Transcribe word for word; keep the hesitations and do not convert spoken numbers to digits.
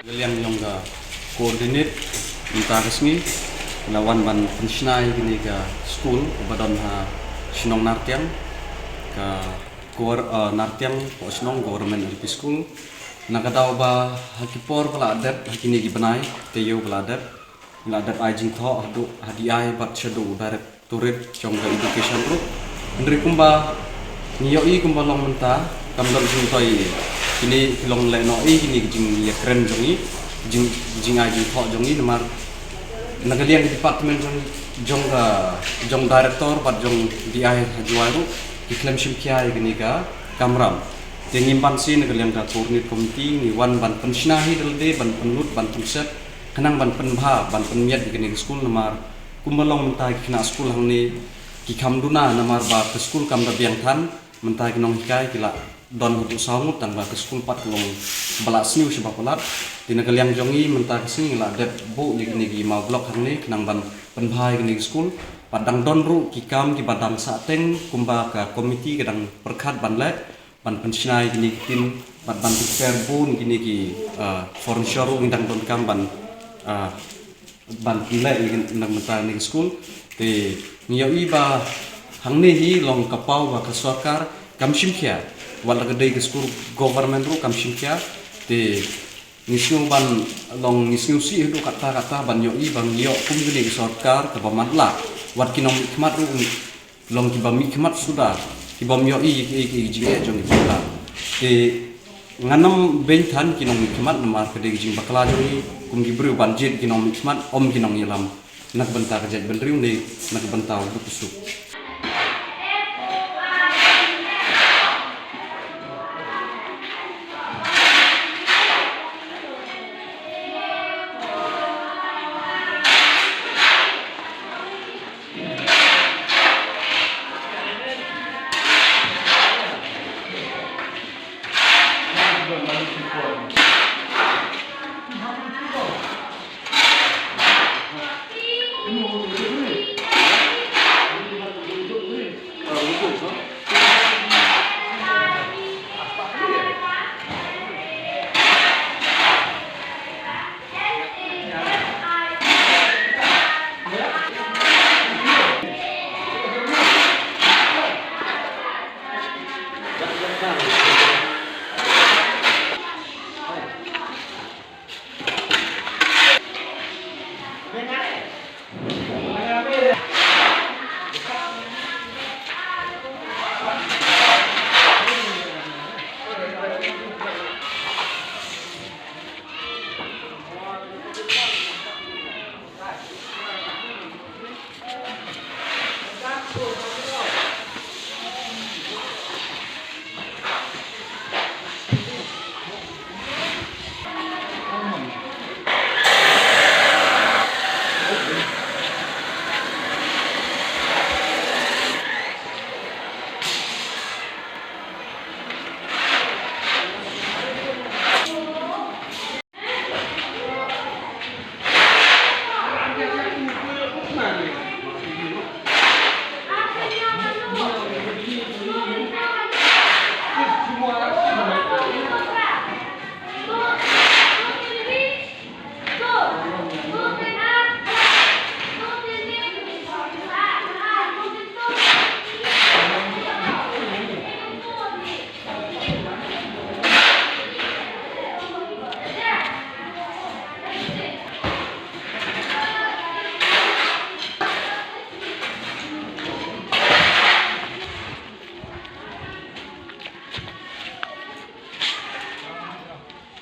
Ka liang jong ka coordinate mynta ka sngi la wan ban pynshna ïa kane ka skul kaba don ha shnong Nartiang, ka Gor uh, Nartiang Pohshnong Government L P School. Na ka daw ba ha ki por ba la dep ha kine ki bnai te ïew ba la dep la dep ai jingthoh haduh ha D I bad shaduh u direct turit jong ka education ruh. Hynrei kumba ngi ïohi kumba long mynta kam don jingthoh ïa kine ki long leh noh ïa kine ki jingïakren jong ngi, jing jingai jingthoh jong ngi namar na ka liang ka department jong jong ka jong director bad jong D I ha Jowai ruh ki khlem shim khia ïa kane ka kamram. Te ngim banse na ka liang ka coordinate committee ngi wan ban pynshna hi da lade ban pynlut ban pynsep khnang ban pynbha ban pynmiat ïa kane ka skul namar kumba long mynta ki khynnah skul hangne ki kham duna namar ba ka skul kam da biang than, mynta ki nonghikai ki la don haduh saw ngut tang ba ka skul pat ka long ba la sniew shaba palat. Te na ka liang jong ngi mynta ka sngi ngi la dep buh ïa kine ki maw block hangne khnang ban pynbha ïa kine ki skul. Pat dang don ruh ki kam kiba dang sah teng kumba ka committee ka dang pyrkhat ban leh ban pynshna ïa kine ki tin bad ban prepare bun kine ki uh, furniture ruh ngi dang don kam ban uh, ban leh ïa kine na mynta kine ki skul. Te ngi ïohi ba hangne hi long ka paw ba ka sorkar kam shim khia wat la ka dei ka skul government ruh kam shim khia. Te ngi sngew ban long ngi sngew sih haduh katta katta ban ïohi ban ïoh kum kine ki sorkar kaba matlah wat ki nongmihkhmat ruh long kiba mihkhmat suda kibym ïohi ïa ki jingeh jong ki jingla. Te ngan ym beiñ than ki nongmihkhmat namar ka dei ka jingbakla jong ngi kum ki briew ban jied ki nongmihkhmat ym ki nongïalam na ka bynta ka jaitbynriew ne na ka bynta u duk u suk.